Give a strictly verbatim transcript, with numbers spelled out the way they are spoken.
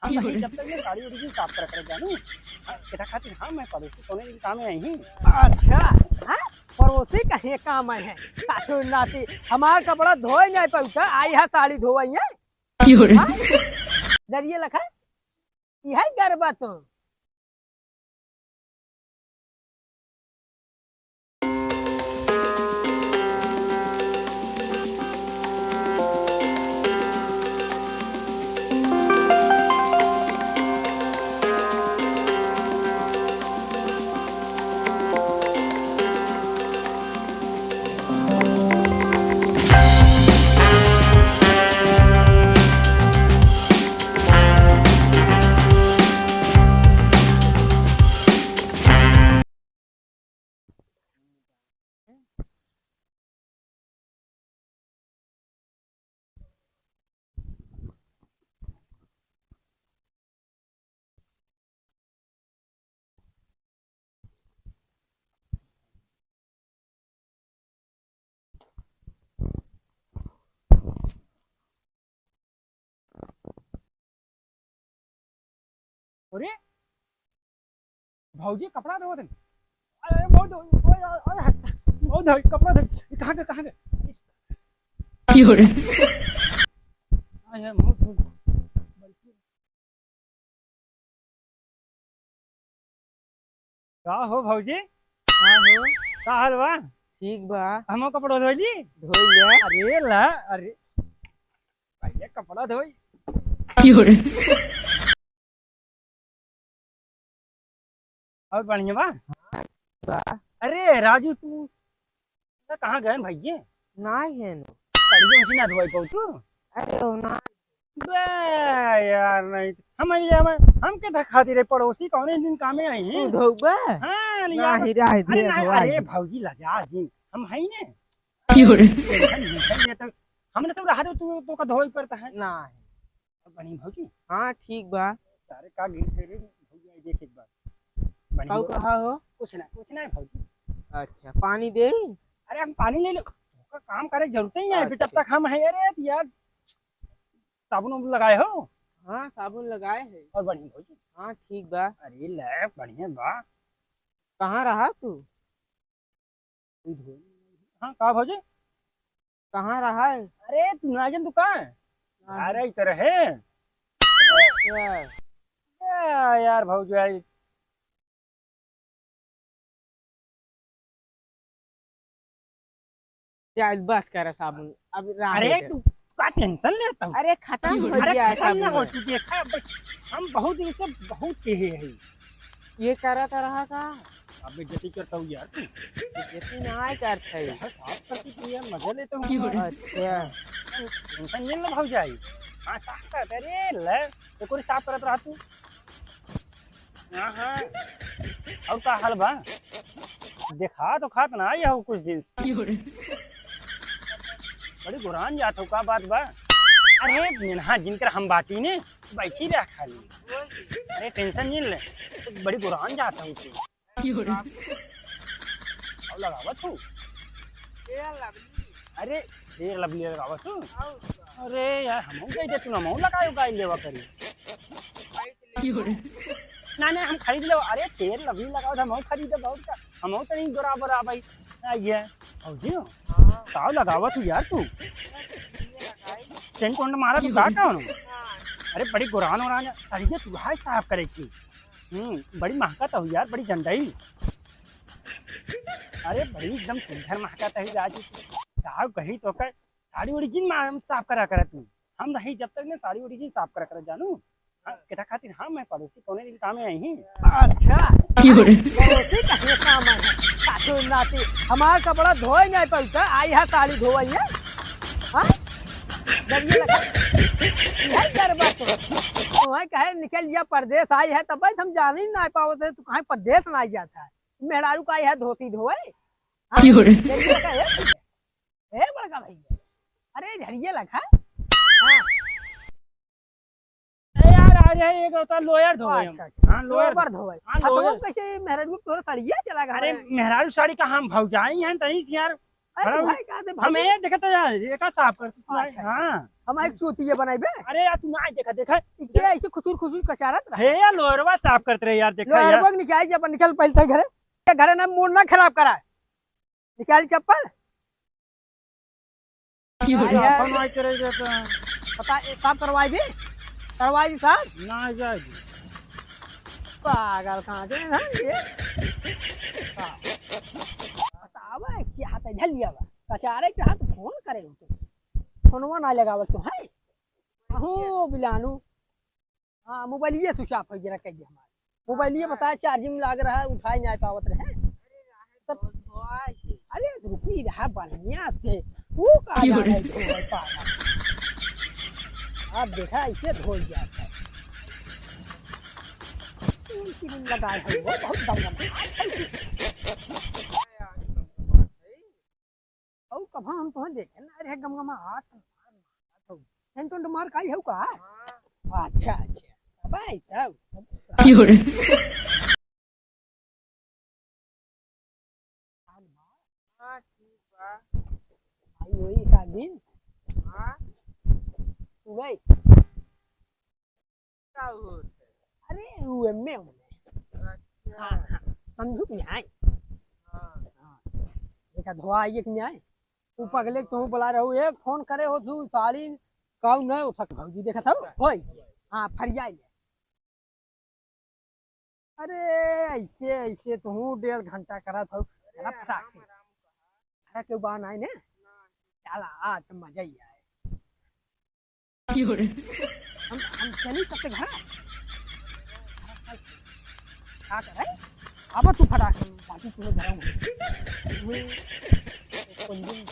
हम नहीं, जब तक मैं साड़ी उड़ी साफ कर, कर जानू। हाँ, केटा खातिर, हाँ, मैं पड़ोसी कौने दिन काम में आई ही। अच्छा, हाँ? पड़ोसी कहीं काम आए हैं? सासुर नाती, हमार कपड़ा धोए नहीं पहुँचा, आई है साड़ी धोवई है। हाँ? जरिए लखा, यह गरबा तो। अरे, भौजी कपड़ा धोवत हन। अरे, बहुत धोई, ओए, ओए, ओए, बहुत धोई, कपड़ा धोई। ये कहाँ के, कहाँ के? क्यों रे? अरे, बहुत धोई। का हो भौजी? हाँ हो। का हाल बा? ठीक बा। हमो कपड़ो धोई ली? धोई ले। अरे ला, अरे। भैया कपड़ा धोई। क्यों रे? और बढ़िया बा? बा। अरे राजू, तू कहाँ गए भैया? ना है ना। साड़ी उड़ी ना धोई पाऊ तू? अरे ओ ना। बे यार, नहीं, हम आई, हम, हम के धखा दे रे पड़ोसी, कौने दिन कामे आई हैं? तू धोबे? हाँ, ले यार। नहीं, रह दे, अरे नहीं, धोआ अरे दे। भौजी लजा जी, हम हई ने। क्यों रे? टेंशन नहीं है, ये तो हमने सब रहा दे, तू तो का धोई पड़ता है। ना है। अब बनी भौजी? हाँ, ठीक बा। सारे का गिर फिर भौजी आई देख एक बार। बनी काऊ भौजी। कहा हो? कुछ ना, कुछ ना है भौजी। अच्छा, पानी दे? अरे हम पानी ले लो। का काम करे जरूरत ही नहीं है, अभी तब अच्छा। तक हम हैं। अरे यार, साबुन उबुन लगाए हो? हाँ, साबुन लगाए है। और बढ़िया भौजी? हाँ, ठीक बा। अरे ले, बढ़िया बा। कहाँ रहा तू? हाँ, का भौजी? कहाँ रहा है? अरे, तू ना जान तू कहाँ है? हाँ। अरे, इधर है। अच्छा। या यार भौजी आई। यार, बस कर साबुन, अब रह अरे, दे। तू का टेंशन लेता हूँ? अरे, खत्म हो अरे, गया है खत्म ना साबुन। हो, तू देखा, अब हम बहुत दिन से बहुत कहे हैं। ये करा तो रहा का? अब बेइज्जती करता हूँ यार। बेइज्जती ना आए करता है। यार, साफ करके तू यार मजा लेता हूँ। अच्छा। टेंशन नहीं ले भौजाई। हाँ, साफ करते रे, ले, तो कोई साफ करत रहा तू। हाँ, हाँ। और का हाल बा? देखा तो खात ना आई हो कुछ दिन से। बड़ी गुरान जात हो, का बात बा? अरे नेन्हा जिनकर हम बाटी ने, बैठी रह खाली। अरे टेंशन नहीं ले, बड़ी गुरान जात हो तू। और लगावत हो? अरे फेयर लवली लगावत हो? अरे यार, हमहू कह दे तू, हमहू लगायो गाय लेवा करी। ना, ना, हम खरीद लेवा। अरे, फेयर लवली लगावत, हमहू खरीद लेवा, और का? हमहू तनी गोरा बोरा भाई। आ, ये, भौजी हो? हाँ। का लगावत हो यार तू? सेंट वेंट मारा तू का, का हो? हाँ। अरे, बड़ी गोरान ओरान, सरिये तू हाय साफ करे की। हम्म, बड़ी महकत हो यार, बड़ी जंडाई। अरे, बड़ी एकदम सुंदर महकत हो यार। का कही तो कर, साड़ी उड़ी जिन मा-, साफ करा करत नहीं। हम रही जब तक ने साड़ी उड़ी जिन साफ करा करत जानू। हाँ, केटा खातिर, हाँ, मैं पड़ोसी कौने दिन काम में आई ही। अच्छा। क्यों रे? पड़ोसी कहीं काम है? सासू नाती, हमार कपड़ा धोए नहीं पड़ता, आई है साड़ी धोवई है। हाँ? जब ये लगा, यही गरबा तो। तुम्हें कहे निकल गया परदेस आई है, तब हम जान ही ना पावत है, तू कहीं परदेस ना जाता है। मेहरारू का आई है धोती धोए। हाँ? क्यों रे? जब ये लगा, ए, ए बड़का भैया, अरे झरिये लखा। हाँ। ए यार, आ जाए, एक होता लोयर धोए हम। अच्छा, अच्छा। हाँ, लोयर। लोअर धोए। हाँ, हाँ, तो लोयर। हम कैसे मेहरारू को तोरा सड़िया चला गया अरे, हमारे? मेहरारू साड़ी का हम भौजाई हैं, तनी यार, अरे अरे, भाई, का दे हम भाई? ये देखत है यार, ये का साफ करत है? अच्छा, अच्छा। हाँ। हम एक चूतिया बनाई बे। अरे यार, तू ना देखा, देखा। ई के ऐसे खुसुर खुसुर कचारत रहा? हे यार, लोहरवा साफ करत रहे यार, देखा यार। लोहरवा के निकाल जे, अपन निकल पहले तै घरे। ये घरे ना मूड ना खराब करा। निकाल चप्पल। की हो रहा है? साफ ना करे देता। पता, ए, साफ करवाई दी? करवाई दी साफ? ना जाएगी। पागल कहाँ के हैं ये? हाँ। बतावा, क्या हाथ है, झल लिया बा। कचारे के हाथ फोन करे हो तुम। फोनवा ना लगावत तो है। अहो, बिलानू। हाँ, मोबाइलिए switch off हो गया, कह दिया हमारे। मोबाइलिए बता, charging में लाग रहा है, उठाई नहीं पावत रहे। तो, अरे, रुकी रहा बढ़िया से। वो का की हो रहा है? आप देखा, ऐसे धो जाता है। तीन, तीन लगाए हैं, वो बहुत दम दम। औ कभा हम तोहे देखे ना रहे गमगमा हाथ मार, मार, सेंट उंट मार काई हौ का? हाँ। अच्छा, अच्छा। अबे, तब, तब। की हो रहे? हाँ, ठीक बा। आई होई एक आध दिन। हाँ। तू गई? का होत है? अरे, ऊ एमे, ओमे। अच्छा। हाँ, हाँ, समझू कि नहीं? हाँ। हाँ। एक धोआ ये कि नहीं? तू हाँ, पगले हाँ। तू बुला रहे हो, एक फोन करे हो तू, साली काऊ नहीं उठा, भौजी देखत हो? होई। हाँ, फरियाई। अरे, ऐसे, ऐसे तू डेढ़ घंटा करत हो। चला फटाक से। अरे, केहू बा नाई ने? चला, आज तो मजा ही आए। की हो रहे? हम, हम चली तब तक घर। का करे? अब तू फटाक से, बाकी तुम्हें घर में। कुंदन